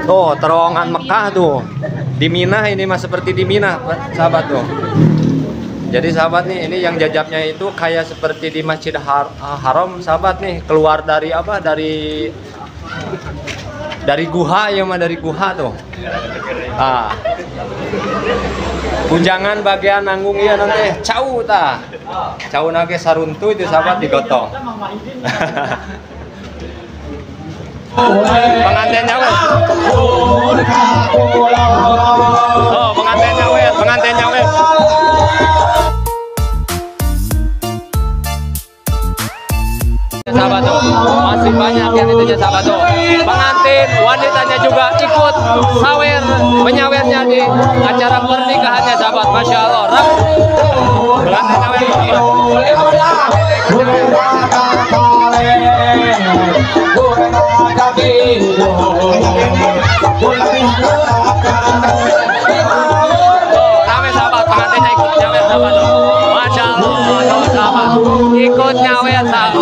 Tuh, terowongan Mekah tuh. Di Mina ini mah seperti di Mina, sahabat tuh. Jadi sahabat nih, ini yang jajabnya itu kayak seperti di Masjid Haram, sahabat nih, keluar dari apa? Dari guha ya mah, dari guha tuh. Ah. Punjangan bagian nanggung ya nanti cau tah. Cau nage saruntu itu sahabat digotong. Pengantinnya weh. Oh, pengantinnya weh, pengantinnya weh. Sahabat tuh, masih banyak yang itunya sahabat tuh. Pengantin wanitanya juga ikut sawer menyawernya di acara pernikahannya sahabat. Masya Allah. Pengantin rame sahabat, pengantinnya ikut nyawer sahabat. Masya Allah, sahabat ikut nyawer sahabat.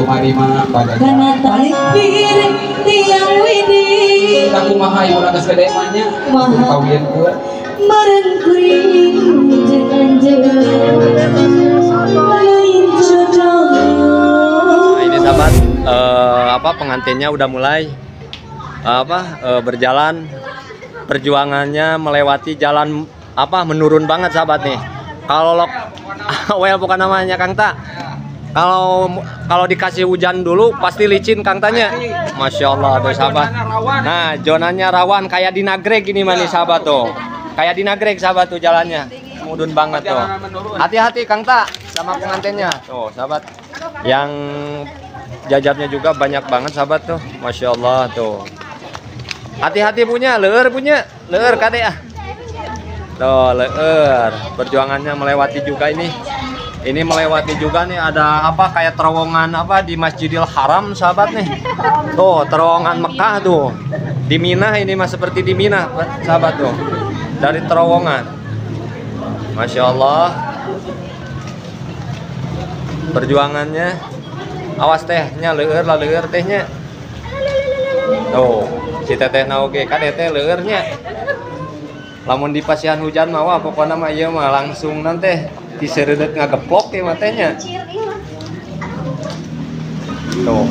Karena takbir tiang widi aku kumaha ieu geus gede mah nya kawin bareng kuring jeung anjeun lain jodoh. Nah, ini sahabat apa pengantinnya udah mulai apa berjalan, perjuangannya melewati jalan apa menurun banget sahabat nih. Kalau well bukan namanya Kang Ta. Kalau dikasih hujan dulu pasti licin Kang Tanya. Masya Allah tuh sahabat. Nah, zonanya rawan kayak di Nagreg ini mah nih sahabat tuh. Kayak di Nagreg sahabat tuh jalannya. Mudun banget tuh. Hati-hati Kang Ta sama pengantinnya. Tuh sahabat. Yang jajabnya juga banyak banget sahabat tuh. Masya Allah tuh. Hati-hati punya, leur punya, leur kade ah. Tuh leur. Perjuangannya melewati juga ini. Ini melewati juga nih ada apa kayak terowongan apa di Masjidil Haram sahabat nih. Tuh terowongan Mekah tuh. Di Mina ini mah seperti di Mina sahabat tuh. Dari terowongan. Masya Allah. Perjuangannya. Awas tehnya leur lah leur tehnya. Tuh si teteh na oge kan teteh leurnya. Lamun di pasihan hujan mah wah pokoknya mah ieu mah langsung nanti diseredet ngageplok ya matanya. Tuh.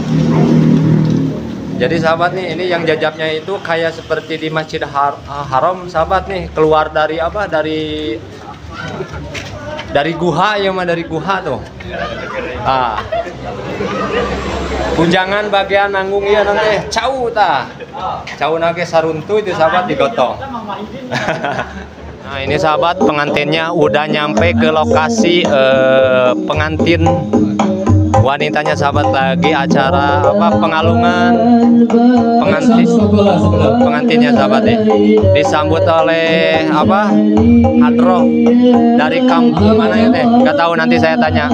Jadi sahabat nih, ini yang jajabnya itu kayak seperti di Masjid Haram sahabat nih, keluar dari apa? Dari guha ya mah, dari guha tuh. Ah. Punjangan bagian nanggung ya nanti cau tah. Cau nage saruntu itu sahabat digotong. Nah ini sahabat pengantinnya udah nyampe ke lokasi pengantin wanitanya sahabat, lagi acara apa pengalungan pengantin pengantinnya sahabat nih, disambut oleh apa hadroh dari kampung mana ya teh, nggak tahu nanti saya tanya.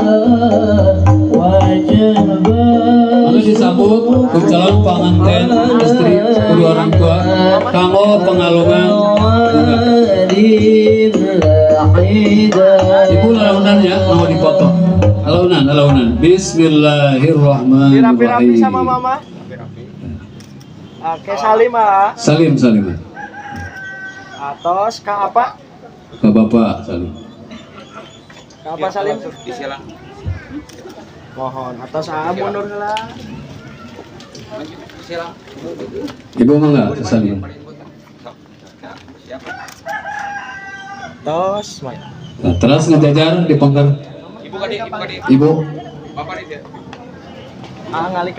Lalu disambut calon pengantin istri kedua orang tua kanggo pengalungan bunga. Ibu lalaunan ya mau dipoto. Lalaunan, lalaunan. Bismillahirrahmanirrahim. Dirapi-rapi sama mama. Oke, salim ah. Salim, salim. Atos ke apa? Ke bapak salim. Ke apa salim? Mohon atas mundur lah. Ibu mangga salim. Tos, nah, terus ngejajar di pangkal. Ibu.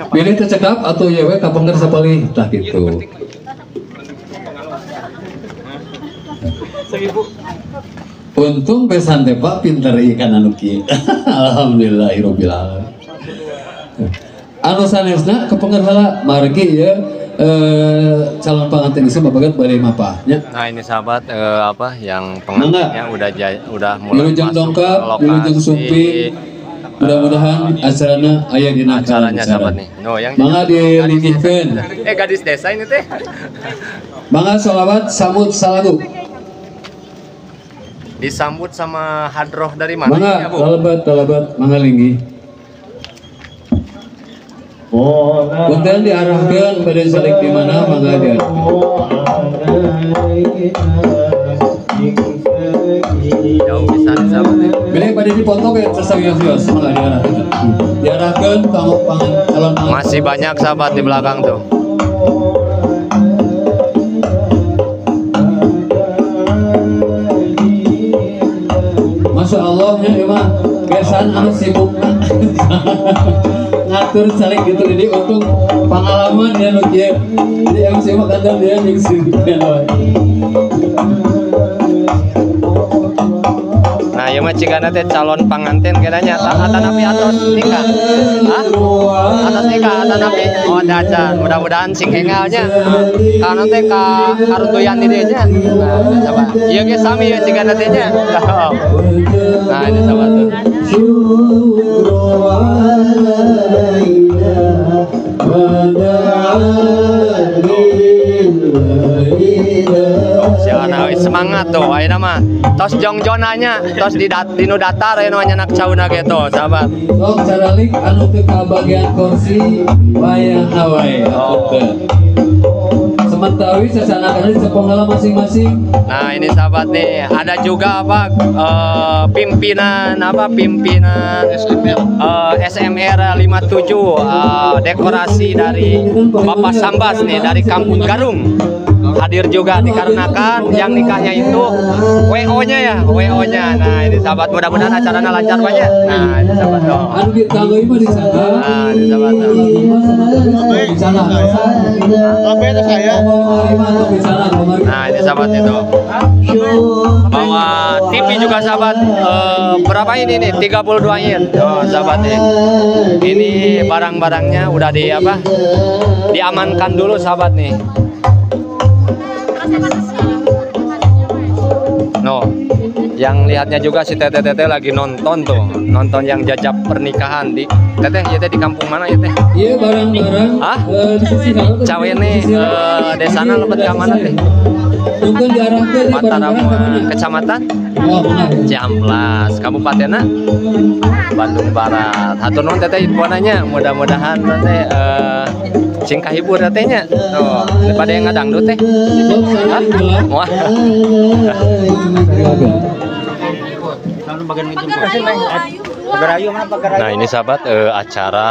Pilih tercekap atau yewe kapengker sapalih tah gitu. Untung besan teh Pak pinter ikan anu kieu. Alhamdulillahirabbil alamin. Anu sanesna kapengker heula margi ieu calon pengantin itu babagat bade mapah nya. Nah ini sahabat apa yang pengantinnya udah mulai wilujeng dongkap, wilujeng sumping. Mudah-mudahan acarana aya dina acaranya sahabat nih. No, yang mangga dilinggihkeun. Gadis desa ini teh. Mangga sholawat sambut salagu. Disambut sama hadroh dari mana mangga, ya, Bu? Mangga lelebat, lelebat, mangga linggih. Punten diarahkeun bade salik di mana mangga diarahkeun. Jauh pisan sahabat ya. Bilih bade dipoto ke sawios-wios mangga diarahkeun. Diarahkeun kanggo calon panganten. Masih banyak sahabat di belakang tuh. Masya Allah ya emang besan anu sibuk ngatur calik gitu, jadi untung pengalaman ya nu kieu. Jadi MC mah kadang dia jeung sibuk wae. Nah, ieu mah cigana teh calon panganten kayaknya atanapi atos nikah. Hah? Atos nikah atanapi? Oh, dacan. Mudah-mudahan sing engalnya. Kana teh ka karutuyan di dieu nya. Nah, sahabat. Ieu ge sami ieu cigana teh nya. Nah, ini sahabat tuh. Semangat tuh ayeuna mah tos jongjonanya tos di dinu datar ayeuna mah nyanak cauna ge tuh sahabat. Sok caralik anu teu kabagian kursi wayahna wae. Oh. Sementawi sasanakan di sepenggal masing-masing. Nah, ini sahabat nih, ada juga apa pimpinan pimpinan SMR 57 dekorasi dari Bapak Sambas nih dari Kampung Garung. Hadir juga dikarenakan yang nikahnya itu WO-nya ya, WO-nya. Nah, ini sahabat mudah-mudahan acaranya lancar banyak. Nah, ini sahabat tuh. Anu ditanggui mah di sana. Nah, ini sahabat tuh. Nah, ini sahabat itu. Bawa TV juga sahabat. Berapa ini nih? 32 in. Oh, sahabat nih. Ini barang-barangnya udah di apa? Diamankan dulu sahabat nih. No, yang lihatnya juga si teteh-teteh lagi nonton tuh, nonton yang jajab pernikahan di teteh, ya teh di kampung mana ya teh? Iya barang-barang. Hah? Cawene desana lebet ke mana teh? Mataram kecamatan? Ciamplas, kabupatenna Bandung Barat. Hatur nuhun teteh infonanya, mudah-mudahan teteh sing kahibur tetehnya. Tuh, daripada yang ngadangdut teh. Hah? Wah. Nah, ini sahabat acara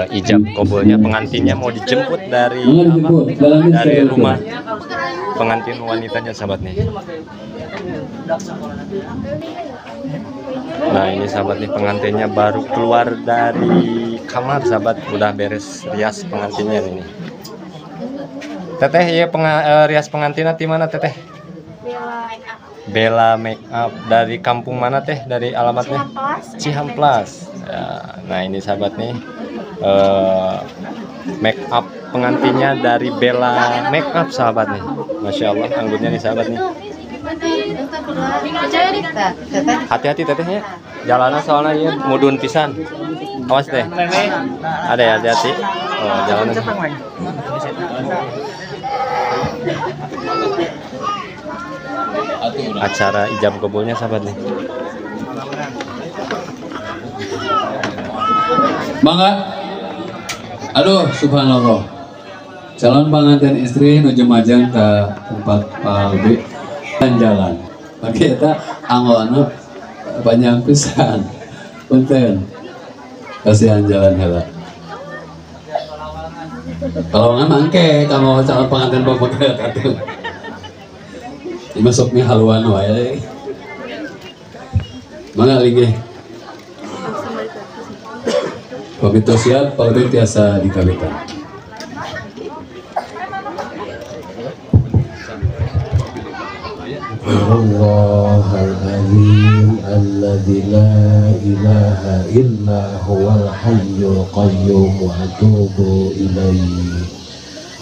ijab kabulnya pengantinnya mau dijemput dari apa? Dari rumah pengantin wanitanya sahabat nih. Nah, ini sahabat nih pengantinnya baru keluar dari kamar sahabat, udah beres rias pengantinnya ini. Teteh ya rias pengantinnya di mana teteh? Bella Make Up. Dari kampung mana teh? Dari alamatnya? Cihamplas. Ya, nah ini sahabat nih make up pengantinnya dari Bella Make Up sahabat nih. Masya Allah anggotnya nih sahabat nih. Hati-hati tetehnya, jalannya soalnya ya mudun pisan. Awas teh. Ada ya hati-hati. Oh, jalannya. Acara ijab kabulnya sahabat nih. Mangga. Aduh, subhanallah. Calon pengantin istri nuju majang ke tempat palbi jalan. Oke, eta anggono panjang pisan. Punten. Kasihan jalan heula. Kalau nggak mangke kamu calon pengantin bapak atuh. Masuknya haluan wae. Mangga linggih. Begitu siap, palbi tiasa dikawitan. Allahal azim alladzi la ilaha illa huwal hayyul qayyum wa atubu ilaihi.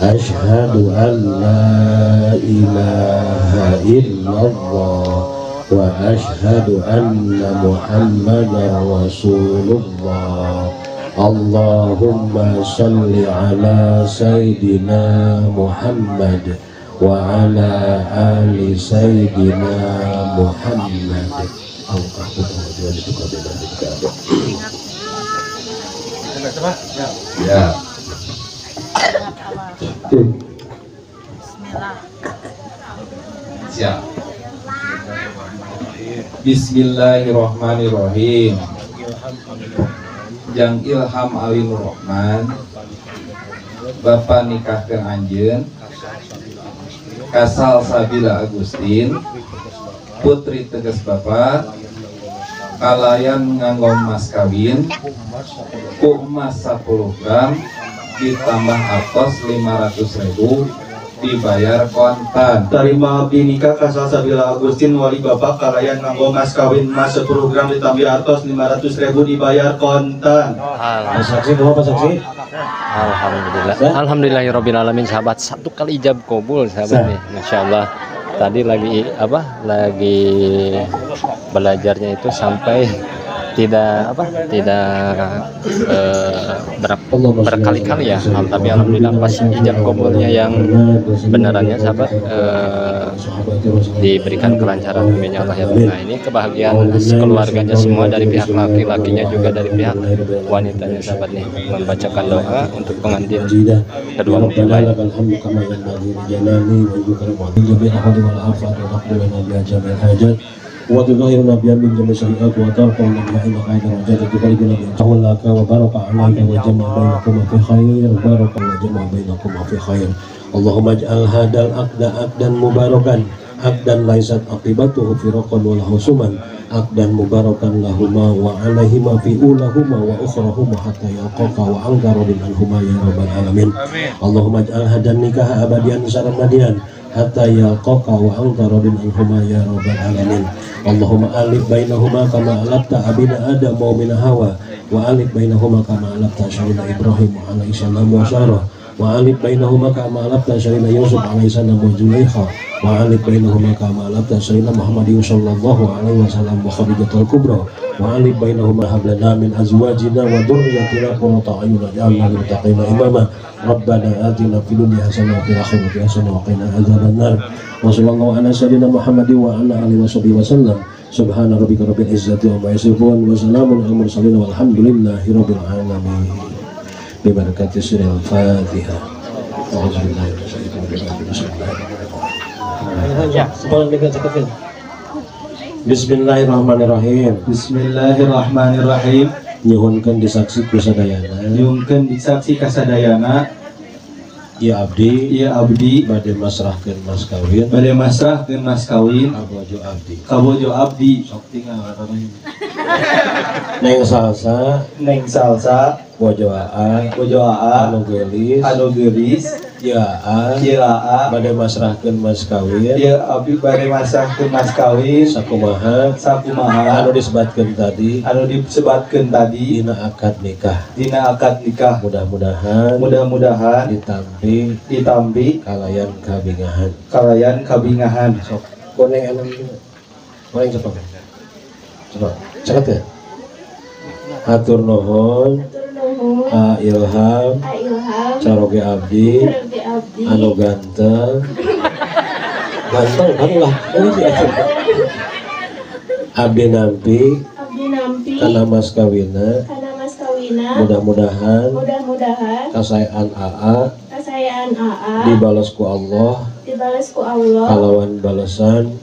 Ashhadu an la ilaha illallah wa ashhadu anna Muhammadar Rasulullah. Allahumma salli ala Sayyidina Muhammad wa ala ali Sayyidina Muhammad. Ya. Siap. Bismillahirrahmanirrahim. Jang Ilham Ali Nurrohman, Bapak nikahkeun anjeun Kasal Sabila Agustin, putri tegas Bapak, kalayan nganggo mas kawin ku emas 10 gram ditambah atos 500.000 dibayar kontan. Tarima abdi nikah Kasal Sabila Agustin wali Bapak kalayan nganggo mas kawin emas 10 gram ditambah atos 500.000 dibayar kontan. Pak saksi, bawa Pak saksi. Alhamdulillah. Alhamdulillahirabbil alamin sahabat, satu kali ijab kabul sahabat nih. Masya Allah. Tadi lagi apa? Lagi belajarnya itu sampai tidak apa? Tidak berkali-kali ya. Tapi alhamdulillah pas ijab kabulnya yang benerannya sahabat diberikan kelancaran, amin ya Allah ya. Nah, ini kebahagiaan keluarganya semua, dari pihak laki-lakinya juga dari pihak wanitanya sahabat nih, membacakan doa untuk pengantin kedua mempelai. وتظهرنا بها من جميع السيئات وترفعنا بها إلى خير درجات وتبلغنا بها تولك وبارك عليك وجمع بينكما في خير، بارك وجمع بينكما في خير. اللهم اجعل هذا العقد عقدا مباركا، عقدا ليست عاقبته فرقا ولا خصوما، عقدا مباركا لهما وعليهما في أولاهما وأخراهما حتى يلقاك وأنت راض عنهما يا رب العالمين. اللهم اجعل هذا النكاح أبديا سرمديا حتى يلقاك وأنت راض عنهما يا رب العالمين. اللهم ألف بينهما كما ألفت أبينا آدم وأمنا حواء، وألف بينهما كما ألفت سيدنا إبراهيم عليه السلام وسارة، وألف بينهما كما ألفت سيدنا يوسف عليه السلام وزليخا، وألف بينهما كما ألفت سيدنا محمد صلى الله عليه وسلم وخديجة الكبرى، وألف بينهما هب لنا من أزواجنا وذريتنا قرة أعين واجعلنا للمتقين إماما. ربنا آتنا في الدنيا حسنة وفي الآخرة حسنة وقنا عذاب النار. وصلى الله على سيدنا محمد وعلى آله وصحبه وسلم. سبحان ربك رب العزة عما يصفون وسلام على المرسلين والحمد لله رب العالمين. ببركة سر الفاتحة. أعوذ بالله من الشيطان الرجيم. بسم الله الرحمن الرحيم. Bismillahirrahmanirrahim. Bismillahirrahmanirrahim. Nyuhunkeun disaksi ku sadayana. Nyuhunkeun disaksi kasadayana. Ya abdi, ya abdi, bade masrahkeun mas kawin, bade masrahkeun mas kawin, kabojo abdi, kabojo abdi. Sok tinggal katanya. Neng salsa, neng salsa, bojo aa, bojo aa, anu geulis, anu geulis, ya aa, ya aa, bade masrahkeun mas kawin, ya abdi bade masrahkeun mas kawin, sakumaha, sakumaha, anu disebatkeun tadi, anu disebatkeun tadi, dina akad nikah, dina akad nikah, mudah-mudahan, mudah-mudahan ditampi, ditampi, kalayan kabingahan, kalayan kabingahan. Sok goreng enam goreng cepat, cepat, cepat ya. Hatur nuhun, A Ilham, caroge abdi, anu ganteng, ganteng kan lah, abdi nampi, kana mas kawina, mudah-mudahan, kasayaan AA, dibalas ku Allah, kalawan balasan,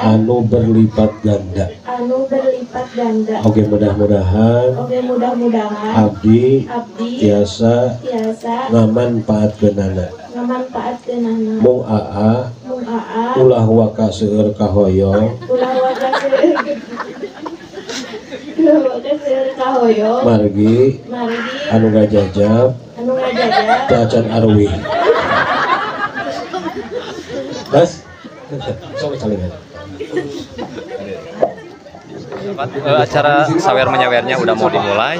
anu berlipat ganda, anu berlipat ganda. Oke, mudah-mudahan, oke, mudah-mudahan abdi, abdi tiasa, tiasa ngamanfaatkeunana, ngamanfaatkeunana. Mung aa, mung aa, ulah waka seueur kahoyong, ulah waka seueur, ulah waka seueur kahoyong. Margi, margi, anu ngajajab, anu ngajajab, teu acan arwih. Bas. Acara sawer menyawernya udah mau dimulai,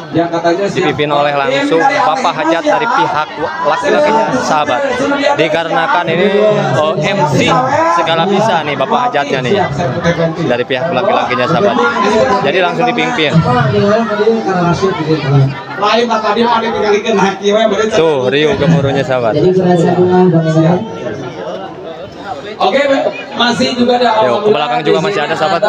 dipimpin oleh langsung Bapak Hajat dari pihak laki-lakinya sahabat. Dikarenakan ini MC segala bisa nih Bapak Hajatnya nih dari pihak laki-lakinya sahabat. Jadi langsung dipimpin. Tuh riuh gemuruhnya sahabat. Oke, masih juga ada. Yo, ke belakang juga masih ada sahabat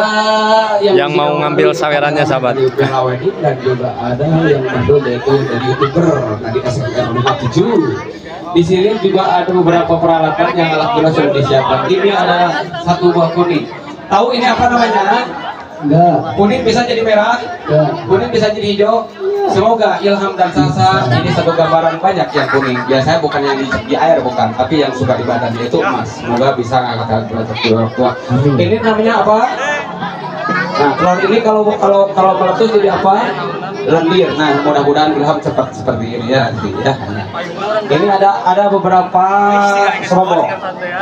yang mau ngambil sawerannya sahabat. Dan juga ada yang bandul yaitu dari YouTuber tadi SMR 57. Di sini juga ada beberapa peralatan yang alhamdulillah sudah disiapkan. Ini adalah satu buah kuning. Tahu ini apa namanya? Enggak. Kuning bisa jadi merah, enggak. Kuning bisa jadi hijau. Semoga Ilham dan Sasa ini satu gambaran banyak yang kuning. Biasanya bukan yang di air bukan, tapi yang suka di badan yaitu emas. Semoga bisa ngangkat derajat orang tua. Ini namanya apa? Nah, telur ini kalau meletus jadi apa? Lendir. Nah, mudah-mudahan Ilham cepat seperti ini ya nanti ya. Ini ada beberapa serobong.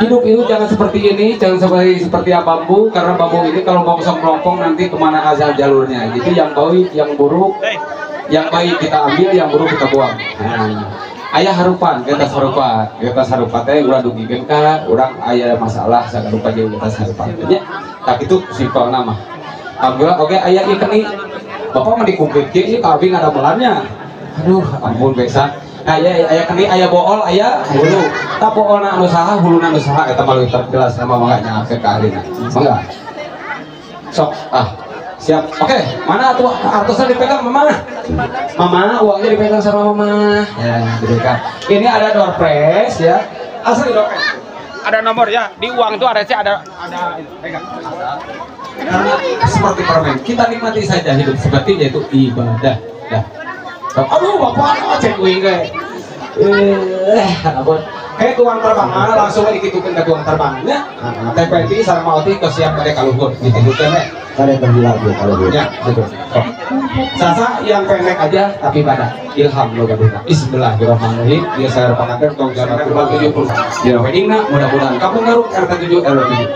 Hidup itu jangan seperti ini, jangan seperti bambu, karena bambu ini kalau mau melompong nanti kemana aja jalurnya. Jadi yang baik, yang buruk, yang baik kita ambil, yang buruk kita buang. Nah, ayah harupan, kita harupan teh ulah dugikeun ka urang aya masalah sagarupa jeung kita harupan. Nya, tak itu simpel nama. Alhamdulillah, oke ayah ieu keni. Bapak mah dikumpulkeun ieu ka abi ngadamelannya. Aduh, ampun besan. Aya keni, aya bool, aya hulu. Tah boolna anu saha, huluna anu saha eta mah leuwih terjelas nama mangga nyakeun ka ahlina. Mangga. Sok ah. Siap. Oke, mana tuh artosnya dipegang mama? Mama, uangnya dipegang sama mama. Ya, dipegang. Ini ada door prize ya. Asli door prize. Ada nomor ya. Di uang itu ada itu. Pegang. Karena seperti permen, kita nikmati saja hidup seperti yaitu ibadah. Ya. Aduh, bapak cek uing kayak. Ampun. Kayak tuang terbang, langsung dikitukeun ke tuang terbangnya. Nah, teh peti sareng maoti kesiap bade kaluhur dikitukeun we. Kada terbilang bu kalau ya, gitu. Sasa yang pendek aja tapi pada Ilham lo gaduna. Bismillahirrahmanirrahim. Dia saya pengantin tong jarak 70. Ya weddingna mudah-mudahan kampung Garut RT 7 RW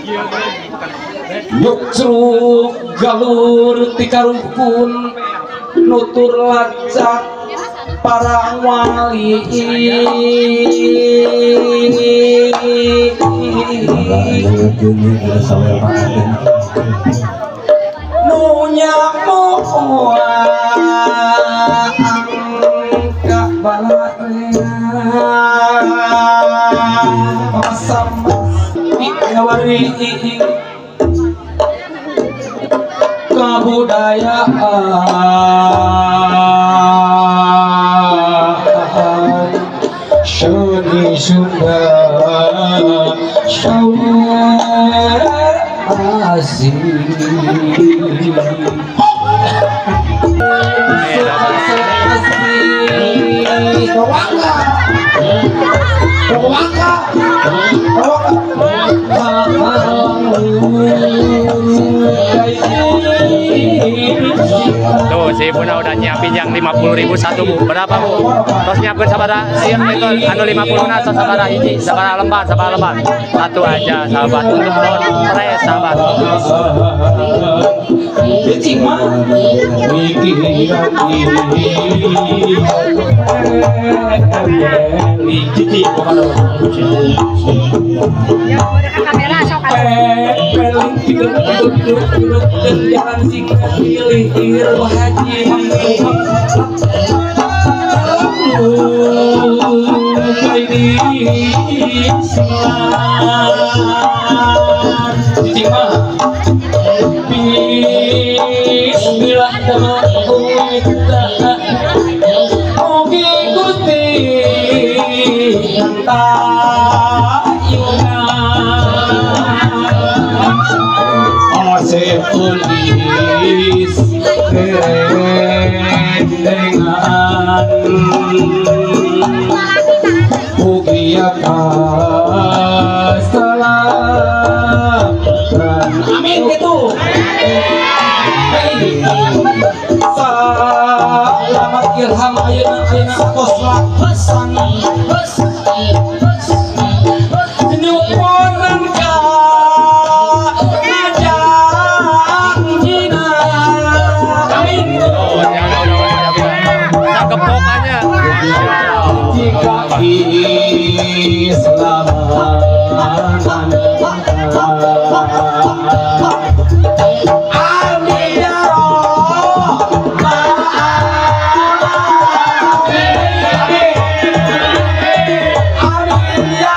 7. Nyuk ceruk galur tikarukun nutur lacak para wali. Nunya angka balarea sama wari kebudayaan seni Sunda sawer asih. Tuh si Bunda udah nyiapin yang 50.000 satu bu. Berapa bu? Terus nyiapin sabara itu anu 50 na atau sabara hiji, sabara lembar, sabara lembar. Satu aja sahabat untuk door sahabat. Amin gitu. Selamat Ilham ayeuna ayeuna tos laksana nyuponan ka janjina. Amin. Kepokannya jika Islam amin ya Amin ya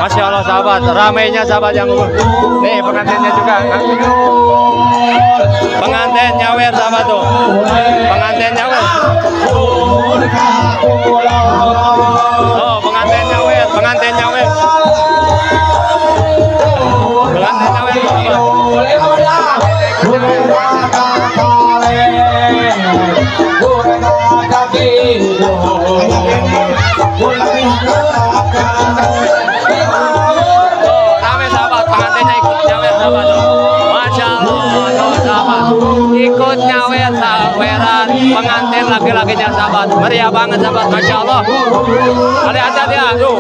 Masya Allah sahabat, ramainya sahabat yang ngumpul. Nih pengantinnya juga. Pengantin nyawer sahabat tuh. Pengantin nyawer. Oh, pengantin nyawer, pengantin nyawer. Pengantin nyawer. Rame sahabat, pengantinnya ikut nyawer sahabat. Masya Allah, sahabat ikut nyawer saweran pengantin laki-lakinya sahabat. Meriah banget sahabat, Masya Allah. Hati-hati ya tuh.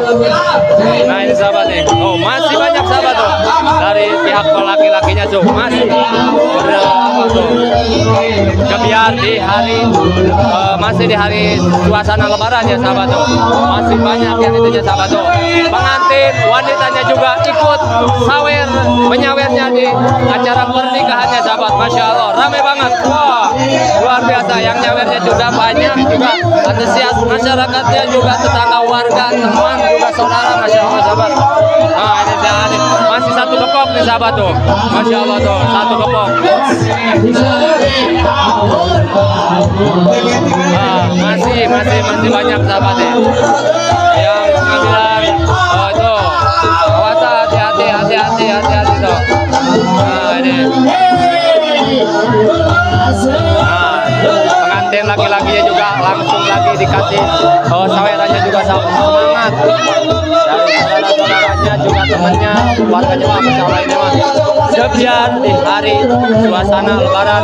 Nah ini sahabat nih, oh masih banyak sahabat tuh dari pihak laki-lakinya tuh masih berapa tuh. Kebiar di hari masih di hari suasana lebaran ya sahabat tuh, masih banyak yang itunya sahabat tuh. Pengantin wanitanya juga ikut sawer penyawernya di acara pernikahannya sahabat. Masya Allah, rame banget. Wah, luar biasa. Yang nyawernya juga banyak, juga antusias masyarakatnya, juga tetangga, warga, teman, juga saudara. Masya Allah sahabat. Nah ini masih satu kepok nih sahabat tuh. Masya Allah tuh, satu kepok. Nah, masih banyak sahabat ya. Yang pengambilan oh itu. Awas, hati-hati, hati-hati, hati-hati tuh. Nah ini. Nah, pengantin laki-lakinya juga langsung lagi dikasih oh, sawerannya juga semangat dari saudara-saudaranya juga temannya, keluarganya. Wah, Masya Allah ini mah sebiar di hari suasana lebaran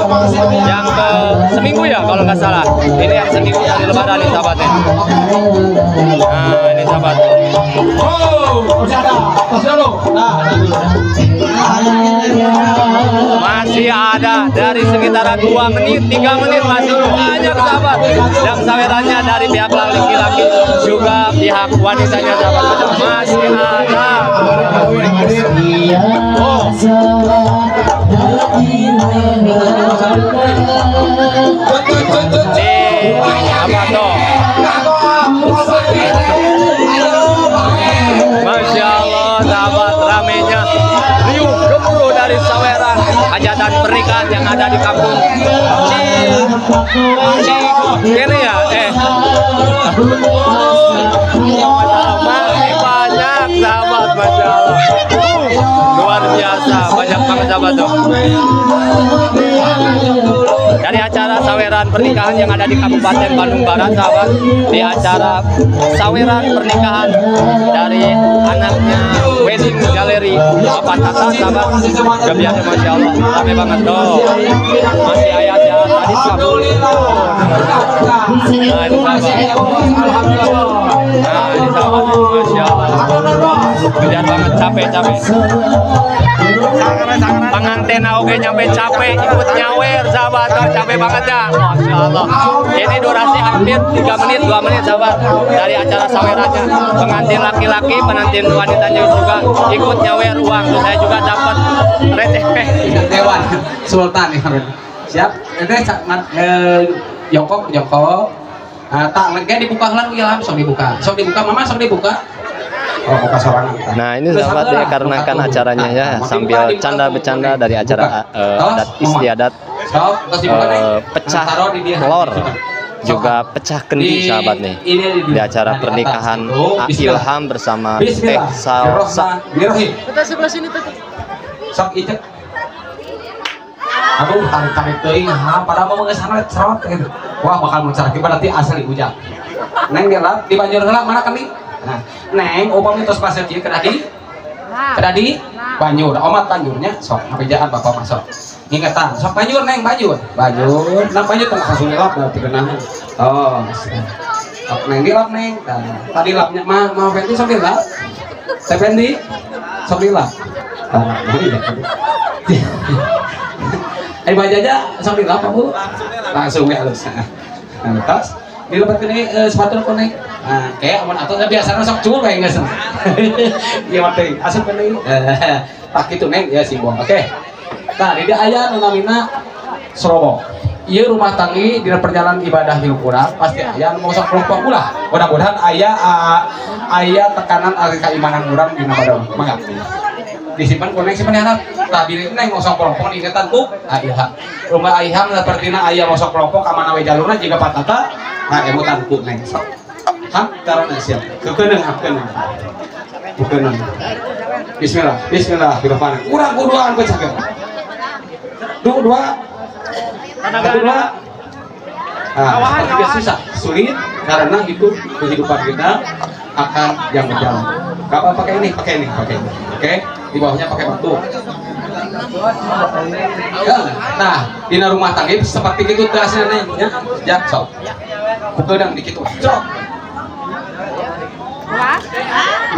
yang ke seminggu ya kalau nggak salah. Ini yang seminggu dari lebaran nih sahabatnya. Nah ini sahabat. Masih ada dari sekitaran 2 menit, 3 menit masih banyak sahabat yang sawerannya dari pihak laki-laki juga pihak wanitanya sahabat. Masih ada. Oh. Nih, apa tuh? Masya Allah sahabat, ramenya riuh gemuruh dari saweran hajatan pernikahan yang ada di kampung Cikene ya. Masih banyak sahabat, Masya Allah, luar biasa banyak banget sahabat tuh. Dari acara saweran pernikahan yang ada di Kabupaten Bandung Barat sahabat, di acara saweran pernikahan dari anaknya wedding gallery Bapak Tata sahabat. Kebiasaan Masya Allah, rame banget tuh. Masih ayah sehat tadi sahabat. Nah ini sahabat. Nah ini sahabat, Masya Allah, kebiasaan banget, capek-capek. Pengantin oke nyampe capek ikut nyawer sahabat, capek banget ya. Masya Allah. Ini durasi hampir 3 menit, 2 menit sahabat dari acara sawerannya. Pengantin laki-laki, pengantin wanitanya juga ikut nyawer uang. Tuh, saya juga dapat receh. Dewan Sultan ya. Siap. Ini jongkok, jongkok. Tak lagi dibuka lah, ilham sok dibuka. Sok dibuka, mama sok dibuka. Nah ini sahabat ya, karena kan acaranya ya sambil canda bercanda dari acara adat istiadat pecah telur juga pecah kendi sahabat nih di acara pernikahan Ilham bersama Teh Salsa. Aduh tarik-tarik teuing ha padahal mah geus sana cerot gitu. Wah bakal muncar kieu berarti asli ujang. Neng dilap di banjur heula mana kendi? Nah, neng upami tos pasir ieu kedah di kedah di banjur. Omat banjurnya sok ngabejaan bapak mah sok. Ngingetan sok banjur neng banjur. Banjur, nah banjur tong langsung dilap berarti keunahan. Oh. Sok neng dilap neng. Tah, tadi lapnya mah mah Fendi sok dilap. Teh Fendi sok dilap. Tah, ayo bajaja sok dilap Bu. Langsung we halus. Nah, tos dilebetkeun deui sepatu ku neng. Nah, kayak amun atuh biasana sok cul we geus. Ieu mah teuing asupkeun deui. Tah kitu neng ya simbol. Oke. Tah di dieu aya nu namina serobok. Ieu rumah tanggi dina perjalanan ibadah hirup urang pasti aya nu sok kelompok ulah. Mudah-mudahan aya aya tekanan ari keimanan urang dina badan. Mangga. Disimpan ku neng simpan diharap. Tah bilih neng ngosong kelompok ingetan ku Ilham. Rumah Ilham sapertina aya ngosong kelompok ka mana we jalurna jiga patata. Nah emutan ku neng sok. Hah, carana siap. Keukeuneuh hakeun. Keukeuneuh. Bismillah, bismillahirrahmanirrahim. Urang kuduaan pecahkeun. Dua. Satu dua. Nah, tidak susah, sulit karena itu kehidupan kita akan yang berjalan. Gak apa pakai ini, pakai ini, pakai ini. Oke, di bawahnya pakai batu. Ya, nah, dina rumah tangga seperti itu tasnya nih, ya, ya, sok. Kukeudang dikit, sok.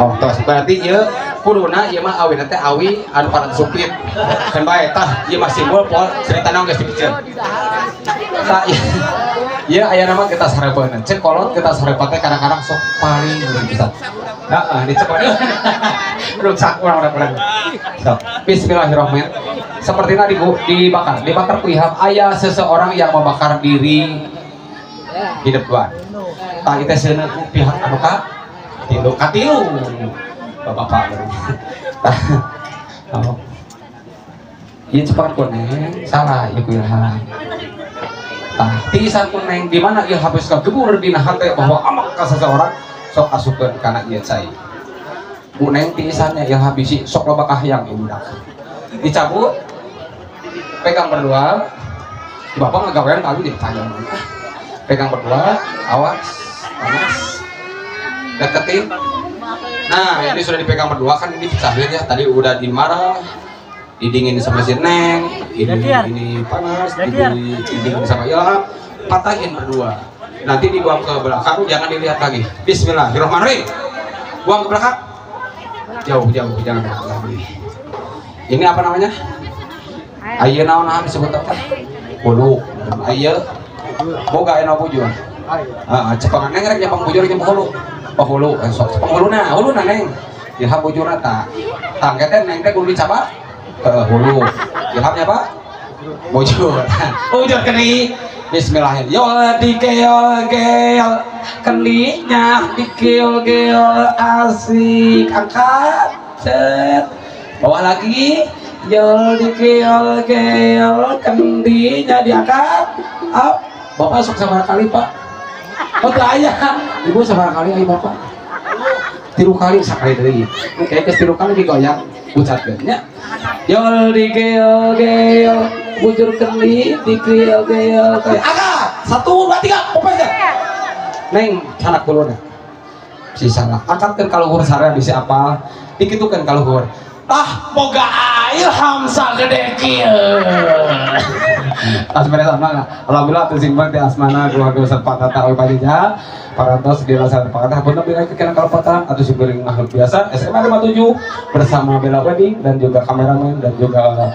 Oh, tos berarti ieu kuduna ieu mah awina teh awi anu paran supit. Kan bae tah ieu mah simbol pol ceritana geus dipikeun. Tah ieu aya nama getas hareupeun. Cek kolot getas hareupeun teh kadang-kadang sok paling bisa. Heeh, dicekot. Rusak urang-urang. Sok, bismillahirrahmanirrahim. Seperti tadi Bu, dibakar. Dibakar ku Ilham aya seseorang yang membakar diri di depan. Tah ieu teh seuneu ku pihak anu ka tilu katilu bapak-bapak. Oh. Ieu cepat ku neng, salah ieu ku Ilham. Tah tiisan ku neng di mana Ilham geus kagebur dina hate bahwa amak ka seseorang sok asupkeun kana ieu cai. Ku neng tiisannya Ilham bisi sok loba kahayang ieu budak. Dicabut pegang berdua. Bapak ngagawean kali di kayang. Pegang berdua, awas, panas. Deketin. Nah, ini sudah dipegang berdua kan ini dipecahin ya. Tadi udah dimarah, didingin sama si Neng, ini panas, didingin sama Ilham, patahin berdua. Nanti dibuang ke belakang, jangan dilihat lagi. Bismillahirrahmanirrahim. Buang ke belakang. Jauh-jauh, jangan lagi. Ini apa namanya? Ayeuna naon nah disebut apa? Hulu. Ayeuna boga aya bujur. Heeh, cepengan neng rek nyepeng bujur nyepeng hulu. Oh hulu, sok cepeng huluna, huluna neng. Ilham bujurna tah. Tah teh neng teh kudu dicabak. Heeh, hulu. Ilhamnya Pak? Bujur. Bujur kendi. Bismillahirrahmanirrahim. Yol dikeol-geol kendinya dikeol-geol asik. Angkat. Set. Bawah lagi. Yol dikeol-geol kendinya diangkat. Up. Bapak sok sabaraha kali, Pak? Oh, teu aya. Ibu sabaraha kali ai Bapak? 3 kali sakali deui. Kayak geus 3 kali digoyang pucatkeun nya. Yol dikeol-geol bujur kendi dikeol-geol kayak angkat. 1 2 3 popes teh. Neng sanak kuluna. Si salah. Angkatkeun ka luhur sareng bisi apal. Dikitukeun ka luhur. Tah boga Ilham sagede kieu. Tas beres mah. Alhamdulillah teu simpan di asmana keluarga Ustaz Pak Tata Oi Pajija. Parantos di Lasar Pak Tata hapunten bila kekiraan kalepatan atau simkuring makhluk biasa SMA 57 bersama Bella Wedding dan juga kameramen dan juga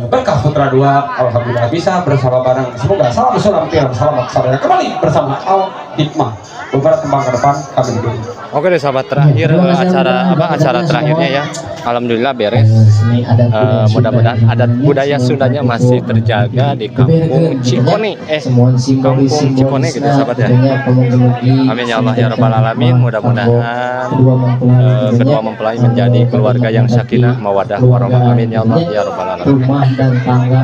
Berkah Putra 2. Alhamdulillah bisa bersama bareng. Semoga salam salam tiram selamat sadaya kembali bersama Al Hikmah. Beberapa kembang ke depan kami berdiri. Oke deh sahabat, terakhir acara apa acara terakhirnya ya. Alhamdulillah beres. Mudah-mudahan adat budaya Sundanya masih terjaga di kampung Cikone. Kampung Cikone gitu sahabat ya. Amin ya Allah ya Rabbal alamin. Mudah-mudahan kedua mempelai menjadi keluarga yang sakinah, mawadah, warahmah. Amin ya Allah ya Rabbal alamin. Rumah dan tangga.